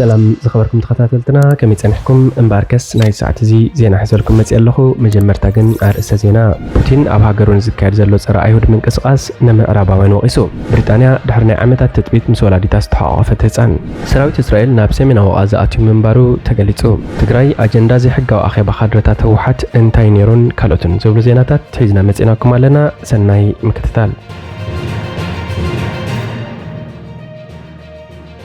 ሰላም ዝኸበርኩም ተኸታተልትና፣ ከመይ ጸኒሕኩም? እምበኣርከስ ናይ ሰዓት እዚ ዜና ሒዘልኩም መጺእ ኣለኹ። መጀመርታ ግን ኣርእስተ ዜና። ፑቲን ኣብ ሃገሩ ንዝካየድ ዘሎ ጸረ ኣይሁድ ምንቅስቓስ ንምዕራባውያን ወቒሱ። ብሪጣንያ ድሕሪ ናይ ዓመታት ትጽቢት ምስ ወላዲታ ዝተሓቋቐፈት ህጻን። ሰራዊት እስራኤል ናብ ሰሜናዊ ቓዛ ኣትዩ ምንባሩ ተገሊጹ። ትግራይ ኣጀንዳ ዘይሕጋዊ ኣኼባ ካድረታት ህወሓት እንታይ ነይሩን ካልኦትን ዝብሉ ዜናታት ሒዝና መጺእናኩም ኣለና። ሰናይ ምክትታል።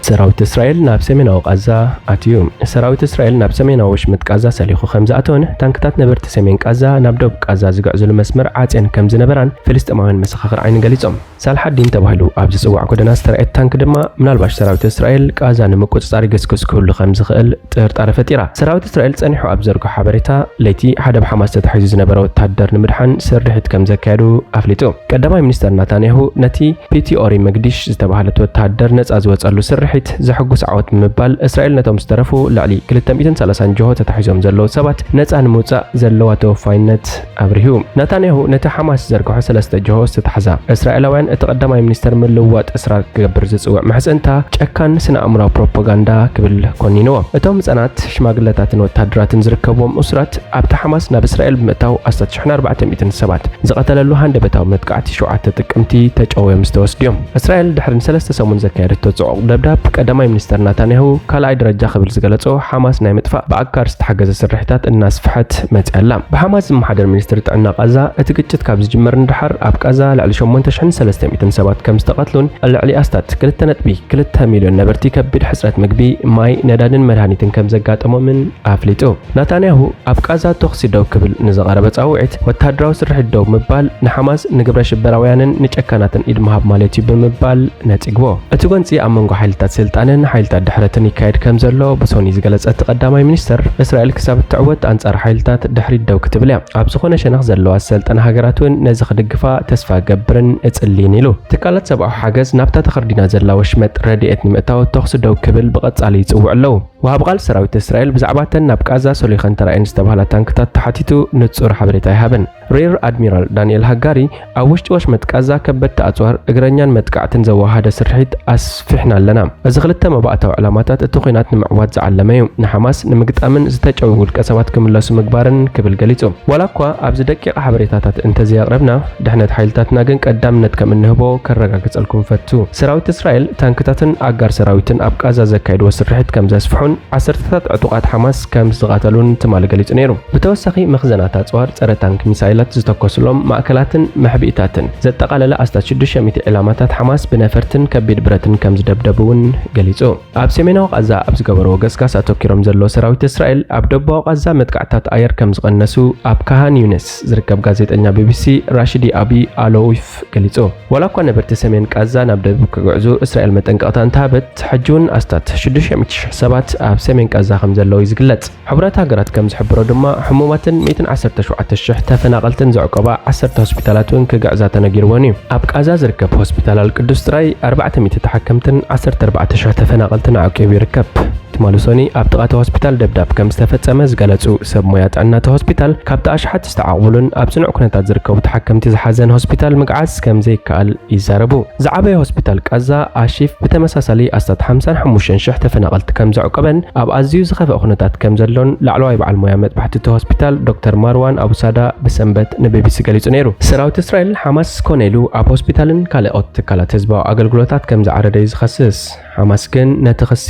ሰራዊት እስራኤል ናብ ሰሜናዊ ቃዛ ኣትዩ። ሰራዊት እስራኤል ናብ ሰሜናዊ ወሽመጥ ቃዛ ሰሊኹ ከም ዝኣተወን ታንክታት ነበርቲ ሰሜን ቃዛ ናብ ደቡብ ቃዛ ዝግዕዝሉ መስመር ዓጽየን ከም ዝነበራን ፍልስጤማውያን መሰኻኽር ዓይኒ ገሊጾም። ሳልሓዲን ተባሂሉ ኣብ ዝጽዋዕ ጎደና ዝተራእየት ታንክ ድማ ምናልባሽ ሰራዊት እስራኤል ቃዛ ንምቁጽጻር ይግስግስ ክህሉ ከም ዝኽእል ጥርጣረ ፈጢራ። ሰራዊት እስራኤል ጸኒሑ ኣብ ዘርግሖ ሓበሬታ፣ ለይቲ ሓደ ብሓማስ ተታሒዙ ዝነበረ ወተሃደር ንምድሓን ስርሒት ከም ዘካየዱ ኣፍሊጡ። ቀዳማይ ሚኒስተር ናታንያሁ ነቲ ፒቲኦሪ መግዲሽ ዝተባህለት ወተሃደር ነጻ ዝወጸሉ ስርሒት ዘሐጉስ ዓወት ብምባል፣ እስራኤል ነቶም ዝተረፉ ልዕሊ ክልተ ሚእትን ሰላሳን ጅሆ ተታሒዞም ዘለዉ ሰባት ነጻ ንምውጻእ ዘለዋ ተወፋይነት ኣብሪሁ። ናታንያሁ ነቲ ሓማስ ዘርግሖ ሰለስተ ጅሆ ዝተታሕዛ እስራኤላውያን፣ እቲ ቀዳማይ ሚኒስተር ምልውዋጥ እስራር ክገብር ዝጽውዕ ምሕጽንታ ጨካን ስነ ኣእምራዊ ፕሮፓጋንዳ ክብል ኮኒንዎ። እቶም ህጻናት፣ ሽማግለታትን ወተሃደራትን ዝርከብዎም እሱራት ኣብቲ ሓማስ ናብ እስራኤል ብምእታው ኣስታት ሽሕን ኣርባዕተ ሚእትን ሰባት ዝቐተለሉ ሃንደበታዊ መጥቃዕቲ ሸውዓተ ጥቅምቲ ተጨውዮም ዝተወስዱ እዮም። እስራኤል ድሕሪ ንሰለስተ ሰሙን ዘካየደቶ ጽዑቕ ደብዳብ፣ ቀዳማይ ሚኒስተር ናታንያሁ ካልኣይ ደረጃ ክብል ዝገለጾ ሓማስ ናይ ምጥፋእ ብኣጋር ዝተሓገዘ ስርሒታት እናስፍሐት መጽያ ኣላ። ብሓማስ ዝመሓደር ሚኒስትሪ ጥዕና ቃዛ፣ እቲ ግጭት ካብ ዝጅመር ንደሓር ኣብ ቃዛ ልዕሊ ሸሞንተ ሽሕን ሰለስተ ሚእትን ሰባት ከም ዝተቐትሉን ልዕሊ ኣስታት ክልተ ነጥቢ ክልተ ሚልዮን ነበርቲ ከቢድ ሕጽረት ምግቢ፣ ማይ፣ ነዳድን መድሃኒትን ከም ዘጋጠሞምን ኣፍሊጡ። ናታንያሁ ኣብ ቃዛ ተኹሲ ደው ክብል ንዝቐረበ ጻውዒት፣ ወተሃደራዊ ስርሒት ደው ምባል ንሓማስ ንግብረ ሽበራውያንን ንጨካናትን ኢድ ምሃብ ማለት እዩ ብምባል ነጺግዎ። እቲ ጎንጺ ኣብ መንጎ ሓይልታት ስልጣንን ሓይልታት ድሕረትን ይካየድ ከም ዘሎ ብሶኒ ዝገለጸ እቲ ቀዳማይ ሚኒስተር፣ እስራኤል ክሳብ እትዕወት ኣንጻር ሓይልታት ድሕሪት ደው ክትብል እያ። ኣብ ዝኾነ ሸነኽ ዘለዋ ዝሰልጠና ሃገራት እውን ነዚ ክድግፋ ተስፋ እገብርን እጽልን ኢሉ። ትካላት ሰብኣዊ ሓገዝ ናብታ ተኸርዲና ዘላ ወሽመጥ ረድኤት ንምእታው ተኹሲ ደው ክብል ብቐጻሊ ይጽውዑ ኣለዉ። ወሃቢ ቃል ሰራዊት እስራኤል ብዛዕባ እተን ናብ ቃዛ ሰሊኸን ተራእየን ዝተባህላ ታንክታት ተሓቲቱ ንጹር ሓበሬታ ኣይሃበን። ሪር ኣድሚራል ዳንኤል ሃጋሪ፣ ኣብ ውሽጢ ወሽመጥ ቃዛ ከበድቲ ኣጽዋር፣ እግረኛን መጥቃዕትን ዘወሃደ ስርሒት ኣስፊሕና ኣለና። እዚ ክልተ መባእታዊ ዕላማታት እቲ ኲናት ንምዕዋት ዝዓለመ እዩ። ንሓማስ ንምግጣምን ዝተጨውዩ ውልቀ ሰባት ክምለሱ ምግባርን ክብል ገሊጹ። ዋላ እኳ ኣብዚ ደቂቕ ሓበሬታታት እንተዘየቕረብና፣ ድሕነት ሓይልታትና ግን ቀዳምነት ከም እንህቦ ከረጋግጸልኩም ፈቱ። ሰራዊት እስራኤል ታንክታትን ኣጋር ሰራዊትን ኣብ ቃዛ ዘካየድዎ ስርሒት ከም ዘስፍሑን ዓሰርተታት ዕጡቓት ሓማስ ከም ዝቐተሉን ትማሊ ገሊጹ ነይሩ። ብተወሳኺ መኽዘናት ኣጽዋር፣ ጸረ ታንክ ሚሳይላት ዝተኮስሎም ማእከላትን መሕብኢታትን ዘጠቓለለ ኣስታት ሽዱሽተ ሚእቲ ዕላማታት ሓማስ ብነፈርትን ከቢድ ብረትን ከም ዝደብደቡ እውን ገሊጹ። ኣብ ሰሜናዊ ቃዛ ኣብ ዝገበርዎ ገስጋስ ኣተኪሮም ዘለዉ ሰራዊት እስራኤል፣ ኣብ ደቡባዊ ቃዛ መጥቃዕታት ኣየር ከም ዝቐነሱ ኣብ ካሃን ዩኒስ ዝርከብ ጋዜጠኛ ቢቢሲ ራሽዲ ኣቢ ኣሎዊፍ ገሊጹ። ዋላ እኳ ነበርቲ ሰሜን ቃዛ ናብ ደቡብ ክግዕዙ እስራኤል መጠንቀቕታ እንተሃበት፣ ሕጂ እውን ኣስታት ሽዱሽተ ሚእቲ ሽሕ ሰባት ኣብ ሰሜን ቃዛ ከም ዘለዉ እዩ ዝግለጽ። ሕቡራት ሃገራት ከም ዝሕብሮ ድማ፣ ሕሙማትን ሚእትን ዓሰርተ ሸውዓተ ሽሕ ተፈናቐልትን ዘዕቆባ ዓሰርተ ሆስፒታላት እውን ክግዕዛ ተነጊርወን እዩ። ኣብ ቃዛ ዝርከብ ሆስፒታል ኣልቅዱስ ጥራይ ኣርባዕተ ሚእቲ ተሓከምትን ዓሰርተ ኣርባዕተ ሽሕ ተፈናቐልትን ዓቂቡ ይርከብ። ትማሊ ሰኑይ ኣብ ጥቓ እቲ ሆስፒታል ደብዳብ ከም ዝተፈጸመ ዝገለጹ ሰብ ሞያ ጥዕና እቲ ሆስፒታል፣ ካብቲ ኣሽሓት ዝተዓቑቡሉን ኣብ ጽኑዕ ኩነታት ዝርከቡ ተሓከምቲ ዝሓዘን ሆስፒታል ምግዓዝ ከም ዘይከኣል ይዛረቡ። ዝዓበየ ሆስፒታል ቃዛ ኣሺፍ ብተመሳሳሊ ኣስታት ሓምሳን ሓሙሽተን ሽሕ ተፈናቐልቲ ከም ዘዕቆበን ኣብ ኣዝዩ ዝኸፍአ ኩነታት ከም ዘሎን ላዕለዋይ በዓል ሞያ መጥባሕቲ እቲ ሆስፒታል ዶክተር ማርዋን ኣቡሳዳ ብሰንበት ንቢቢሲ ገሊጹ ነይሩ። ሰራዊት እስራኤል፣ ሓማስ ኮነ ኢሉ ኣብ ሆስፒታልን ካልኦት ትካላት ህዝባዊ ኣገልግሎታት ከም ዝዓረደ እዩ ዝኸስስ። ሓማስ ግን ነቲ ክሲ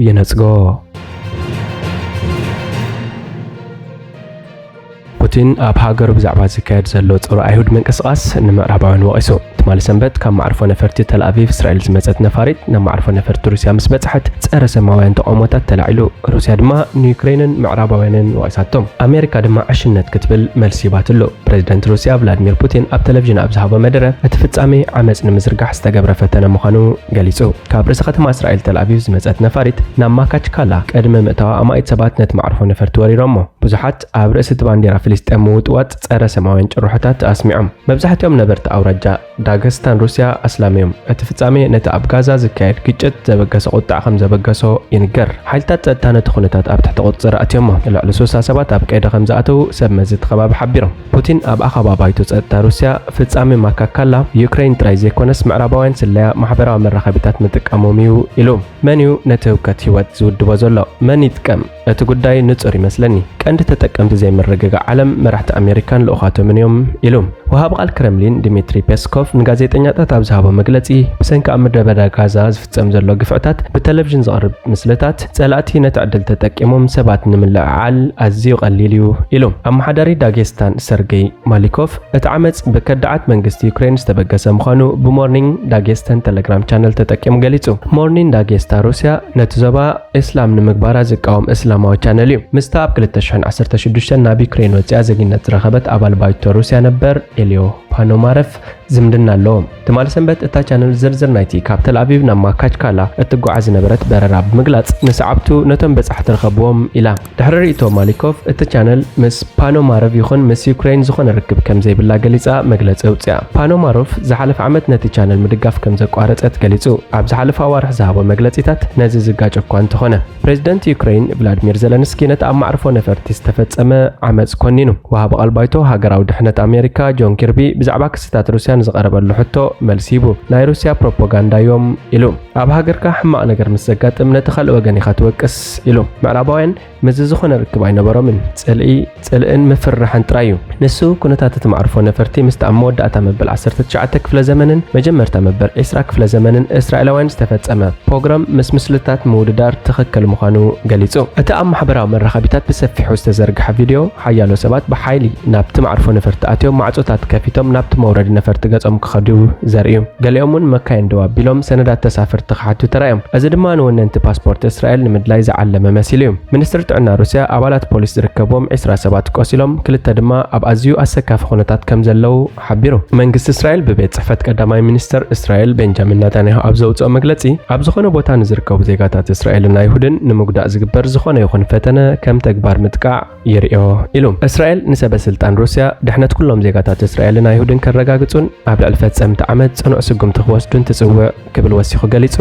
ይነጽጎ። ፑቲን ኣብ ሃገሩ ብዛዕባ ዝካየድ ዘሎ ጸረ ኣይሁድ ምንቅስቓስ ንምዕራባውያን ወቒሱ። ትማሊ ሰንበት ካብ መዕርፎ ነፈርቲ ተልኣቪቭ እስራኤል ዝመጸት ነፋሪት ናብ መዕርፎ ነፈርቲ ሩስያ ምስ በጽሐት፣ ጸረ ሰማውያን ተቓውሞታት ተላዒሉ። ሩስያ ድማ ንዩክሬንን ምዕራባውያንን ወቒሳቶም። ኣሜሪካ ድማ ዕሽነት ክትብል መልሲ ሂባትሉ። ፕሬዚደንት ሩስያ ቭላድሚር ፑቲን ኣብ ቴሌቪዥን ኣብ ዝሃቦ መደረ፣ እቲ ፍጻሜ ዓመጽ ንምዝርጋሕ ዝተገብረ ፈተነ ምዃኑ ገሊጹ። ካብ ርእሰ ከተማ እስራኤል ተልኣቪቭ ዝመጸት ነፋሪት ናብ ማካችካላ ቅድሚ ምእታዋ፣ ኣማኢት ሰባት ነቲ መዕርፎ ነፈርቲ ወሪሮሞ። ብዙሓት ኣብ ርእሲ እቲ ባንዴራ ፍልስጤም ዝግጠም ምውጥዋጥ ጸረ ሰማውያን ጭርሖታት ኣስሚዖም። መብዛሕትኦም ነበርቲ ኣውራጃ ዳገስታን ሩስያ ኣስላም እዮም። እቲ ፍጻሜ ነቲ ኣብ ጋዛ ዝካየድ ግጭት ዘበገሰ ቁጥዕ ከም ዘበገሶ ይንገር። ሓይልታት ጸጥታ ነቲ ኩነታት ኣብ ትሕቲ ቁጽጽር ኣእትዮሞ። ልዕሊ ስሳ ሰባት ኣብ ቀይዲ ከም ዝኣተዉ ሰብ መዚ እቲ ከባቢ ሓቢሮም። ፑቲን ኣብ ኣኼባ ባይቶ ጸጥታ ሩስያ፣ ፍጻሜ ማካካላ ዩክሬን ጥራይ ዘይኮነስ ምዕራባውያን ስለያ ማሕበራዊ መራኸቢታት ምጥቃሞም እዩ ኢሉ። መን እዩ ነቲ ህውከት ህይወት ዝውድቦ ዘሎ? መን ይጥቀም? እቲ ጉዳይ ንጹር ይመስለኒ። ቀንዲ ተጠቀምቲ ዘይምርግጋእ ዓለም መራሕቲ ኣሜሪካን ልኡኻቶምን እዮም ኢሉ። ወሃቢ ቃል ክረምሊን ዲሚትሪ ፔስኮቭ ንጋዜጠኛታት ኣብ ዝሃቦ መግለጺ፣ ብሰንኪ ኣብ ምድረ በዳ ጋዛ ዝፍጸም ዘሎ ግፍዕታት ብቴሌቪዥን ዝቐርብ ምስልታት፣ ጸላእቲ ነቲ ዕድል ተጠቂሞም ሰባት ንምልዕዓል ኣዝዩ ቀሊል እዩ ኢሉ። ኣመሓዳሪ ዳጌስታን ሰርጌይ ማሊኮቭ፣ እቲ ዓመጽ ብከዳዓት መንግስቲ ዩክሬን ዝተበገሰ ምዃኑ ብሞርኒንግ ዳጌስተን ቴሌግራም ቻነል ተጠቂሙ ገሊጹ። ሞርኒንግ ዳጌስታ ሩስያ ነቲ ዞባ እስላም ንምግባራ ዝቃወም እስላማዊ ቻነል እዩ። ምስታ ኣብ ክልተ ሽሕን ዓሰርተ ሽዱሽተን ናብ ዩክሬን ወጺኣ ዜግነት ዝረኸበት ኣባል ባይቶ ሩስያ ነበር ኤልዮ ፓኖማረፍ ዝምድና ኣለዎም። ትማሊ ሰንበት እታ ቻነል ዝርዝር ናይቲ ካብ ተል ኣቪቭ ናብ ማካችካላ እትጓዓዝ ዝነበረት በረራ ብምግላጽ፣ ንሰዓብቱ ነቶም በጻሕቲ ርኸብዎም ኢላ። ድሕሪ ርእይቶ ማሊኮቭ፣ እቲ ቻነል ምስ ፓኖማረቭ ይኹን ምስ ዩክሬን ዝኾነ ርክብ ከም ዘይብላ ገሊጻ መግለጺ ኣውጽኣ። ፓኖማሮቭ ዝሓለፈ ዓመት ነቲ ቻነል ምድጋፍ ከም ዘቋረጸት ገሊጹ። ኣብ ዝሓለፈ ኣዋርሕ ዝሃቦ መግለጺታት ነዚ ዝጋጭ እኳ እንተኾነ፣ ፕሬዚደንት ዩክሬን ቭላድሚር ዘለንስኪ ነቲ ኣብ ማዕርፎ ነፈርቲ ዝተፈጸመ ዓመጽ ኮኒኑ። ወሃቢ ቃል ባይቶ ሃገራዊ ድሕነት ኣሜሪካ ጆን ኪርቢ ብዛዕባ ክስታት ሩስያ ንዝቐረበሉ ሕቶ መልሲ ሂቡ። ናይ ሩስያ ፕሮፓጋንዳ እዮም ኢሉ። ኣብ ሃገርካ ሕማቕ ነገር ምስ ዘጋጥም ነቲ ካልእ ወገን ኢኻ ትወቅስ ኢሉ። ምዕራባውያን ምስዚ ዝኾነ ርክብ ኣይነበሮምን። ጽልኢ፣ ጽልእን ምፍርራሕን ጥራይ እዩ። ንሱ ኩነታት እቲ ማዕርፎ ነፈርቲ ምስቲ ኣብ መወዳእታ መበል ዓሰርተ ትሽዓተ ክፍለ ዘመንን መጀመርታ መበል ዒስራ ክፍለ ዘመንን እስራኤላውያን ዝተፈጸመ ፖግሮም ምስ ምስልታት ምውድዳር ትኽክል ምዃኑ ገሊጹ። እቲ ኣብ ማሕበራዊ መራኸቢታት ብሰፊሑ ዝተዘርግሐ ቪድዮ፣ ሓያሎ ሰባት ብሓይሊ ናብቲ ማዕርፎ ነፈርቲ ኣትዮም ማዕጾታት ከፊቶም ናብቲ መውረዲ ነፈርቲ ገጾም ክኸዱ ዘርኢ እዩ። ገሊኦም እውን መካይን ደው ኣቢሎም ሰነዳት ተሳፈርቲ ክሓቱ ተራእዮም። እዚ ድማ ንወነንቲ ፓስፖርት እስራኤል ንምድላይ ዝዓለመ መሲሉ እዩ። ሚኒስትሪ ጥዕና ሩስያ፣ ኣባላት ፖሊስ ዝርከብዎም ዒስራ ሰባት ቆሲሎም፣ ክልተ ድማ ኣብ ኣዝዩ ኣሰካፊ ኩነታት ከም ዘለዉ ሓቢሩ። መንግስቲ እስራኤል ብቤት ጽሕፈት ቀዳማይ ሚኒስተር እስራኤል ቤንጃሚን ናታንያሁ ኣብ ዘውጽኦ መግለጺ፣ ኣብ ዝኾነ ቦታ ንዝርከቡ ዜጋታት እስራኤልን ኣይሁድን ንምጉዳእ ዝግበር ዝኾነ ይኹን ፈተነ ከም ተግባር ምጥቃዕ ይርእዮ ኢሉ። እስራኤል ንሰበ ስልጣን ሩስያ ድሕነት ኩሎም ዜጋታት እስራኤልን ኣይሁድን ከረጋግጹን ኣብ ልዕሊ ፈጸምቲ ዓመጽ ጽኑዕ ስጉምቲ ክወስዱን ትጽውዕ ክብል ወሲኹ ገሊጹ።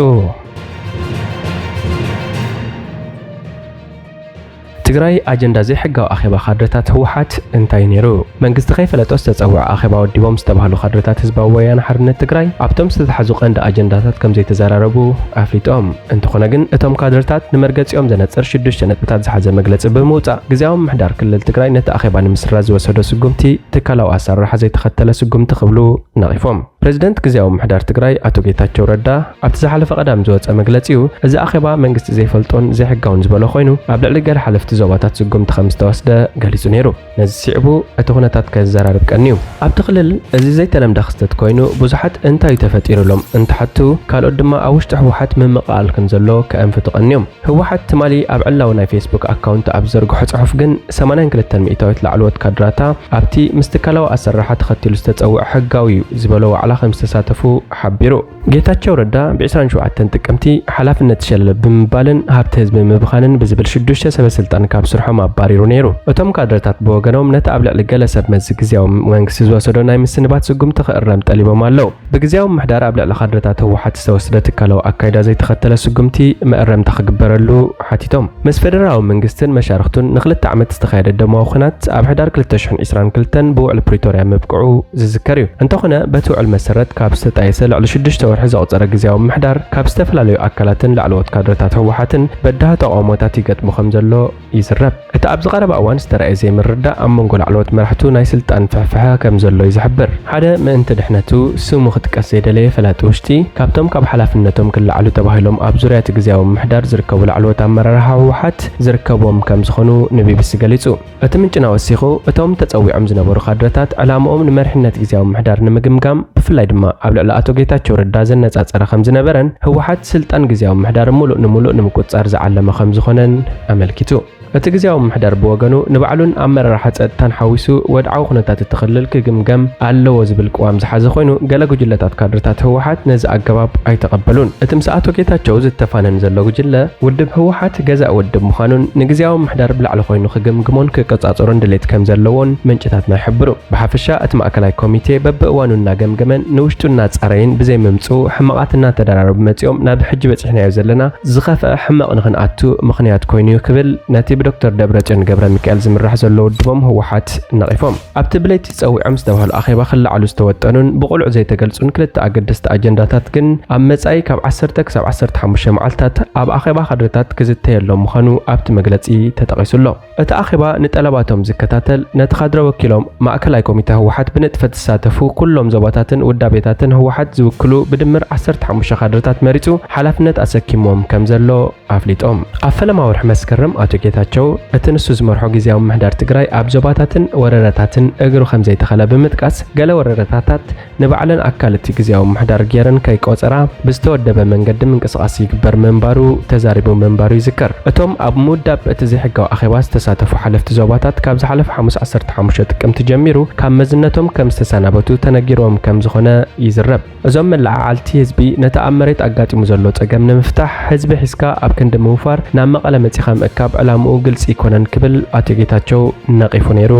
ትግራይ፣ ኣጀንዳ ዘይሕጋዊ ኣኼባ ካድረታት ህወሓት እንታይ ነይሩ? መንግስቲ ከይፈለጦ ዝተጸውዐ ኣኼባ ወዲቦም ዝተባህሉ ካድረታት ህዝባዊ ወያነ ሓርነት ትግራይ ኣብቶም ዝተታሕዙ ቀንዲ ኣጀንዳታት ከም ዘይተዘራረቡ ኣፍሊጦም። እንተኾነ ግን እቶም ካድረታት ንመርገጺኦም ዘነጽር ሽዱሽተ ነጥብታት ዝሓዘ መግለጺ ብምውጻእ ግዝያዊ ምምሕዳር ክልል ትግራይ ነቲ ኣኼባ ንምስራዝ ዝወሰዶ ስጉምቲ ትካላዊ ኣሰራርሓ ዘይተኸተለ ስጉምቲ ክብሉ ነቒፎም። ፕሬዚደንት ግዝያዊ ምምሕዳር ትግራይ ኣቶ ጌታቸው ረዳ ኣብቲ ዝሓለፈ ቀዳም ዝወጸ መግለጺኡ፣ እዚ ኣኼባ መንግስቲ ዘይፈልጦን ዘይሕጋውን ዝበሎ ኮይኑ፣ ኣብ ልዕሊ ገለ ሓለፍቲ ዞባታት ስጉምቲ ከም ዝተወስደ ገሊጹ ነይሩ። ነዚ ስዒቡ እቲ ኩነታት ከዘራርብ ቀንዩ። ኣብቲ ክልል እዚ ዘይተለምደ ክስተት ኮይኑ፣ ብዙሓት እንታይ እዩ ተፈጢሩ ኢሎም እንትሓቱ፣ ካልኦት ድማ ኣብ ውሽጢ ህወሓት ምምቕቓል ከም ዘሎ ከእንፍቱ ቀንዮም። ህወሓት ትማሊ ኣብ ዕላዊ ናይ ፌስቡክ ኣካውንት ኣብ ዝዘርግሖ ጽሑፍ ግን፣ ሰማንያን ክልተን ሚእታዊት ላዕለዎት ካድራታ ኣብቲ ምስ ትካላዊ ኣሰራርሓ ተኸቲሉ ዝተጸውዐ ሕጋዊ እዩ ዝበሎ ዋዕላ ከም ዝተሳተፉ ሓቢሩ። ጌታቸው ረዳ ብ ዕስራን ሸውዓተን ጥቅምቲ ሓላፍነት ሸለል ብምባልን ሃብቲ ህዝቢ ምብኻንን ብዝብል ሽዱሽተ ሰበ ስልጣን ካብ ስርሖም ኣባሪሩ ነይሩ። እቶም ካድረታት ብወገኖም ነቲ ኣብ ልዕሊ ገለ ሰብ መዚ ግዝያዊ መንግስቲ ዝወሰዶ ናይ ምስንባት ስጉምቲ ክእረም ጠሊቦም ኣለዉ። ብግዝያዊ ምምሕዳር ኣብ ልዕሊ ካድረታት ህወሓት ዝተወስደ ትካላዊ ኣካይዳ ዘይተኸተለ ስጉምቲ መእረምታ ክግበረሉ ሓቲቶም። ምስ ፌደራላዊ መንግስትን መሻርኽቱን ንክልተ ዓመት ዝተኻየደ ደማዊ ኲናት ኣብ ሕዳር ክልተ ሽሕን ዕስራን ክልተን ብውዕል ፕሪቶርያ ምብቅዑ ዝዝከር እዩ። እንተኾነ በቲ ውዕል መሰረት ካብ ዝተጣየሰ ልዕሊ ሽዱሽተ ወርሒ ዘቑጸረ ግዝያዊ ምምሕዳር ካብ ዝተፈላለዩ ኣካላትን ላዕለዎት ካድረታት ህወሓትን በዳሂ ተቓውሞታት ይገጥሞ ከም ዘሎ ይዝረብ። እቲ ኣብዚ ቀረባ እዋን ዝተራእየ ዘይምርድዳእ ኣብ መንጎ ላዕለዎት መራሕቱ ናይ ስልጣን ፍሕፍሐ ከም ዘሎ እዩ ዝሕብር። ሓደ ምእንቲ ድሕነቱ ስሙ ክጥቀስ ዘይደለየ ፈላጢ ውሽጢ፣ ካብቶም ካብ ሓላፍነቶም ክለዓሉ ተባሂሎም ኣብ ዙርያ እቲ ግዝያዊ ምምሕዳር ዝርከቡ ላዕለዎት ኣመራርሓ ህወሓት ዝርከብዎም ከም ዝኾኑ ንቢቢሲ ገሊጹ። እቲ ምንጭና ወሲኹ፣ እቶም ተጸዊዖም ዝነበሩ ካድረታት ዕላምኦም ንመሪሕነት ግዝያዊ ምምሕዳር ንምግምጋም ብፍላይ ድማ ኣብ ልዕሊ ኣቶ ጌታቸው ረዳ ዘነጻጸረ ከም ዝነበረን፣ ህወሓት ስልጣን ግዝያዊ ምምሕዳር ምሉእ ንምሉእ ንምቁጽጻር ዝዓለመ ከም ዝኾነን ኣመልኪቱ። እቲ ግዝያዊ ምምሕዳር ብወገኑ፣ ንባዕሉን ኣመራርሓ ጸጥታን ሓዊሱ ወድዓዊ ኩነታት እቲ ክልል ክግምገም ኣለዎ ዝብል ቅዋም ዝሓዘ ኮይኑ፣ ገለ ጉጅለታት ካድርታት ህወሓት ነዚ ኣገባብ ኣይተቐበሉን። እቲ ምስ ኣቶ ጌታቸው ዝተፋነን ዘሎ ጉጅለ፣ ውድብ ህወሓት ገዛእ ውድብ ምዃኑን ንግዝያዊ ምምሕዳር ብላዕሊ ኮይኑ ክግምግሞን ክቆጻጸሮን ድሌት ከም ዘለዎን ምንጭታትና ይሕብሩ። ብሓፈሻ እቲ ማእከላይ ኮሚቴ በብእዋኑ እናገምገመን ንውሽጡ እናጻረየን ብዘይ ምምጽኡ፣ ሕመቓት እናተደራረቡ መጺኦም ናብ ሕጂ በጺሕናዮ ዘለና ዝኸፍአ ሕመቕ ንኽንኣቱ ምኽንያት ኮይኑ እዩ ክብል ነቲ ብዶክተር ደብረጽዮን ገብረ ሚካኤል ዝምራሕ ዘሎ ውድቦም ህወሓት ነቒፎም። ኣብቲ ብለይቲ ጸዊዖም ዝተባህሉ ኣኼባ ክለዓሉ ዝተወጠኑን ብቕሉዕ ዘይተገልጹን ክልተ ኣገደስቲ ኣጀንዳታት ግን ኣብ መጻኢ ካብ ዓሰርተ ክሳብ ዓሰርተ ሓሙሽተ መዓልታት ኣብ ኣኼባ ካድረታት ክዝተየሎም ምዃኑ ኣብቲ መግለጺ ተጠቒሱ ኣሎ። እቲ ኣኼባ ንጠለባቶም ዝከታተል፣ ነቲ ካድረ ወኪሎም ማእከላይ ኮሚተ ህወሓት ብንጥፈት ዝሳተፉ ኩሎም ዞባታትን ውዳቤታትን ህወሓት ዝውክሉ ብድምር ዓሰርተ ሓሙሽተ ካድረታት መሪጹ ሓላፍነት ኣሰኪምዎም ከም ዘሎ ኣፍሊጦም። ኣብ ፈለማ ወርሒ መስከረም ኣቶ ጌታቸው እቲ ንሱ ዝመርሖ ግዝያዊ ምምሕዳር ትግራይ ኣብ ዞባታትን ወረዳታትን እግሩ ከም ዘይተኸለ ብምጥቃስ፣ ገለ ወረዳታት ንባዕለን ኣካል እቲ ግዝያዊ ምምሕዳር ገይረን ከይቆጸራ ብዝተወደበ መንገዲ ምንቅስቓስ ይግበር ምንባሩ ተዛሪቡ ምንባሩ ይዝከር። እቶም ኣብ ምውዳብ እቲ ዘይሕጋዊ ኣኼባ ዝተሳተፉ ሓለፍቲ ዞባታት ካብ ዝሓለፈ ሓሙስ ዓሰርተ ሓሙሽተ ጥቅምቲ ጀሚሩ ካብ መዝነቶም ከም ዝተሰናበቱ ተነጊርዎም ከም ዝኾነ ይዝረብ። እዞም መለዓዓልቲ ህዝቢ ነቲ ኣብ መሬት ኣጋጢሙ ዘሎ ጸገም ንምፍታሕ ህዝቢ ሒዝካ ኣብ ክንዲ ምውፋር ናብ መቐለ መጺኻ ምእካብ ዕላምኡ ግልጺ ኣይኮነን ክብል ኣቶ ጌታቸው ነቒፉ ነይሩ።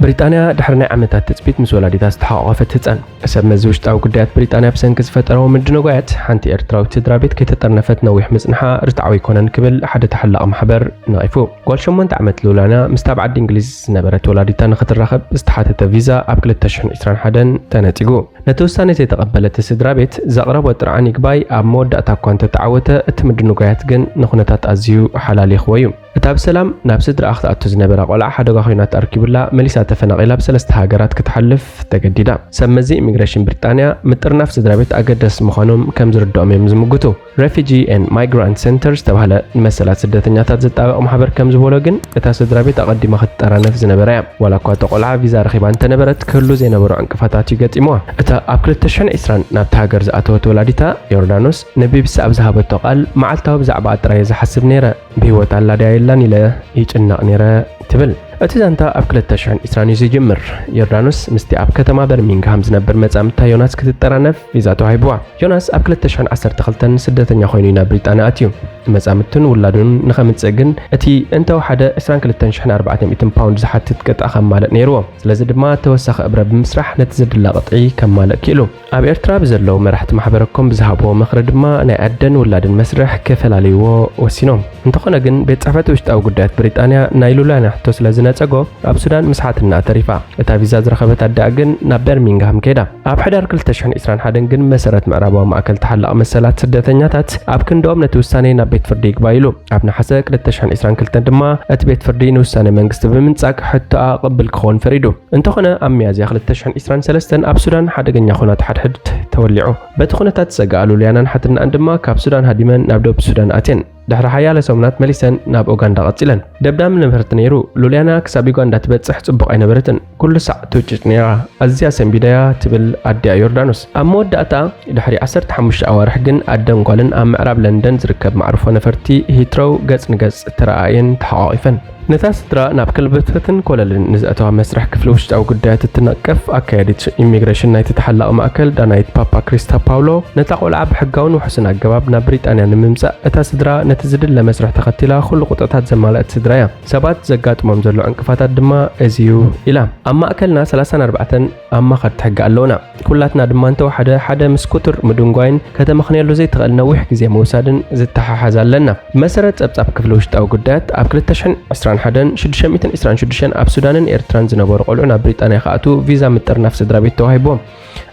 ብሪጣንያ ድሕሪ ናይ ዓመታት ትጽቢት ምስ ወላዲታ ዝተሓቋቐፈት ህጻን። ሰብ መዚ ውሽጣዊ ጉዳያት ብሪጣንያ ብሰንኪ ዝፈጠረዎ ምድንጓያት ሓንቲ ኤርትራዊት ስድራ ቤት ከይተጠርነፈት ነዊሕ ምጽንሓ ርትዓዊ ኣይኮነን ክብል ሓደ ተሓላቒ ማሕበር ነቒፉ። ጓል ሸሞንተ ዓመት ሉላና ምስታ ኣብ ዓዲ እንግሊዝ ዝነበረት ወላዲታ ንኽትራኸብ ዝተሓተተ ቪዛ ኣብ ክልተ ሽሕን ዕስራን ሓደን ተነጺጉ። ነቲ ውሳኔ ዘይተቐበለ እቲ ስድራ ቤት ዘቕረቦ ጥርዓን ይግባይ ኣብ መወዳእታ እኳ እንተተዓወተ፣ እቲ ምድንጓያት ግን ንኹነታት ኣዝዩ ሓላሊኽዎ እዩ። እታ ብሰላም ናብ ስድራኣ ክትኣቱ ዝነበራ ቆልዓ ሓደጋ ኮይና ተኣርኪቡላ መሊሳ ተፈናቒላ ብሰለስተ ሃገራት ክትሓልፍ ተገዲዳ። ሰብ መዚ ኢሚግሬሽን ብሪጣንያ ምጥርናፍ ስድራ ቤት ኣገዳሲ ምዃኖም ከም ዝርድኦም እዮም ዝምጉቱ። Refugee and Migrant Center ዝተባህለ ንመሰላት ስደተኛታት ዘጣበቕ ማሕበር ከም ዝበሎ ግን፣ እታ ስድራ ቤት ኣቐዲማ ክትጠራነፍ ዝነበራ እያ። ዋላ እኳ እታ ቆልዓ ቪዛ ረኺባ እንተነበረት፣ ክህሉ ዘይነበሮ ዕንቅፋታት እዩ ገጢምዋ። እታ ኣብ ክልተ ሽሕን ዕስራን ናብቲ ሃገር ዝኣተወት ወላዲታ ዮርዳኖስ ንቢቢሲ ኣብ ዝሃበቶ ቃል፣ መዓልታዊ ብዛዕባኣ ጥራይ እየ ዝሓስብ ነይረ፣ ብህይወት ኣላ ድያ የላን ኢለ ይጭነቕ ነይረ ትብል። እቲ ዛንታ ኣብ ክልተ ሽሕን ዕስራን እዩ ዝጅምር። ዮርዳኖስ ምስቲ ኣብ ከተማ በርሚንግሃም ዝነብር መጻምድታ ዮናስ ክትጠራነፍ ቪዛ ተዋሂብዋ። ዮናስ ኣብ ክልተ ሽሕን ዓሰርተ ክልተን ስደተኛ ኮይኑ እዩ ናብ ብሪጣንያ ኣትዩ። ንመጻምድቱን ውላዱን ንኸምጽእ ግን እቲ እንተወሓደ ዕስራን ክልተን ሽሕን ኣርባዕተ ሚእትን ፓውንድ ዝሓትት ቅጥዒ ከማልእ ነይርዎ። ስለዚ ድማ ተወሳኺ እብረ ብምስራሕ ነቲ ዝድለ ቅጥዒ ከማልእ ክኢሉ። ኣብ ኤርትራ ብዘለዉ መራሕቲ ማሕበረ ኮም ብዝሃብዎ ምኽሪ ድማ ናይ ኣደን ውላድን መስርሕ ክፈላልይዎ ወሲኖም። እንተኾነ ግን ቤት ጽሕፈት ውሽጣዊ ጉዳያት ብሪጣንያ ናይ ሉላና ሕቶ ስለ ዝነጸጎ ኣብ ሱዳን ምስሓትና ተሪፋ። እታ ቪዛ ዝረኸበት ኣደኣ ግን ናብ በርሚንግሃም ከይዳ። ኣብ ሕዳር ክልተ ሽሕን ዕስራን ሓደን ግን መሰረት ምዕራባዊ ማእከል ተሓላቒ መሰላት ስደተኛታት ኣብ ክንድኦም ነቲ ውሳኔ ናብ ቤት ፍርዲ ይግባይ ኢሉ። ኣብ ነሓሰ ክልተ ሽሕን ዕስራን ክልተን ድማ እቲ ቤት ፍርዲ ንውሳኔ መንግስቲ ብምንጻግ ሕቶኣ ቅብል ክኸውን ፈሪዱ። እንተኾነ ኣብ ሚያዝያ ክልተ ሽሕን ዕስራን ሰለስተን ኣብ ሱዳን ሓደገኛ ኹናት ሓድሕድ ተወሊዑ። በቲ ኩነታት ዝሰግኣ ሉልያናን ሓትናኣን ድማ ካብ ሱዳን ሃዲመን ናብ ደቡብ ሱዳን ኣትየን። ድሕሪ ሓያለ ሰሙናት መሊሰን ናብ ኡጋንዳ ቀጺለን። ደብዳብ ነበርቲ ነይሩ። ሉልያና ክሳብ ዩጋንዳ ትበጽሕ ጽቡቕ ኣይነበረትን። ኩሉ ሳዕ ትውጭጭ ነይራ። ኣዝያ ሰንቢዳያ ትብል ኣዲኣ ዮርዳኖስ። ኣብ መወዳእታ ድሕሪ ዓሰርተ ሓሙሽተ ኣዋርሕ ግን ኣደን ጓልን ኣብ ምዕራብ ለንደን ዝርከብ መዕርፎ ነፈርቲ ሂትሮው ገጽ ንገጽ ተረኣእየን ተሓቋቒፈን። ነታ ስድራ ናብ ከልበትበትን ኮለልን ንዘእተዋ መስርሕ ክፍሊ ውሽጣዊ ጉዳያት እትነቅፍ ኣካያዲት ኢሚግሬሽን ናይቲ ተሓላቒ ማእከል ዳናይት ፓፓ ክሪስታ ፓውሎ፣ ነታ ቆልዓ ብሕጋውን ውሑስን ኣገባብ ናብ ብሪጣንያ ንምምጻእ እታ ስድራ ነቲ ዝድለ መስርሕ ተኸቲላ ኩሉ ቁጥዕታት ዘማልአት ስድራ እያ። ሰባት ዘጋጥሞም ዘሎ ዕንቅፋታት ድማ እዚ እዩ ኢላ። ኣብ ማእከልና ሰላሳን ኣርባዕተን ኣማኸርቲ ሕጊ ኣለውና። ኩላትና ድማ እንተወሓደ ሓደ ምስ ክቱር ምድንጓይን ከተመኽንየሉ ዘይትኽእል ነዊሕ ግዜ ምውሳድን ዝተሓሓዝ ኣለና። ብመሰረት ጸብጻብ ክፍሊ ውሽጣዊ ጉዳያት፣ ኣብ ክልተ ሽሕን ዕስራን ሓደን ሽዱሽተ ሚእትን ዕስራን ሽዱሽተን ኣብ ሱዳንን ኤርትራን ዝነበሩ ቆልዑ ናብ ብሪጣንያ ክኣትዉ ቪዛ ምጥርናፍ ስድራ ቤት ተዋሂብዎም።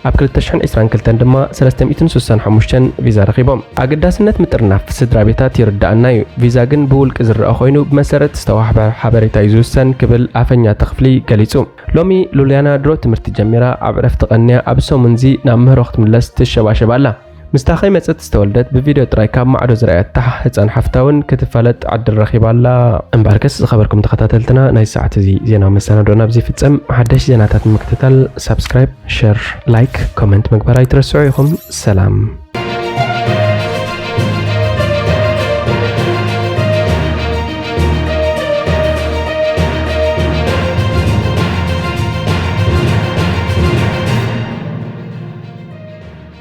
ኣብ ክልተ ሽሕን ዕስራን ክልተን ድማ ሰለስተ ሚእትን ስሳን ሓሙሽተን ቪዛ ረኺቦም። ኣገዳስነት ምጥርናፍ ስድራ ቤታት ይርድኣና እዩ። ቪዛ ግን ብውልቂ ዝረኣ ኮይኑ ብመሰረት ዝተዋህበ ሓበሬታ እዩ ዝውሰን ክብል ኣፈኛ እቲ ክፍሊ ገሊጹ። ሎሚ ሉልያና ድሮ ትምህርቲ ጀሚራ ኣብ ዕረፍቲ ቀንያ ኣብ ሰሙንዚ ናብ ምህሮ ክትምለስ ትሸባሸብ ኣላ። ምስታ ከይመጸት ዝተወልደት ብቪድዮ ጥራይ ካብ ማዕዶ ዝረኣየታ ህጻን ሓፍታ እውን ክትፋለጥ ዕድል ረኺባ ኣላ። እምበኣርከስ ዝኸበርኩም ተኸታተልትና፣ ናይ ሰዓት እዚ ዜናዊ መሰናዶና ኣብዚ ይፍጸም። ሓደሽ ዜናታት ንምክትታል ሳብስክራይብ፣ ሸር፣ ላይክ፣ ኮመንት ምግባር ኣይትረስዑ ኢኹም። ሰላም።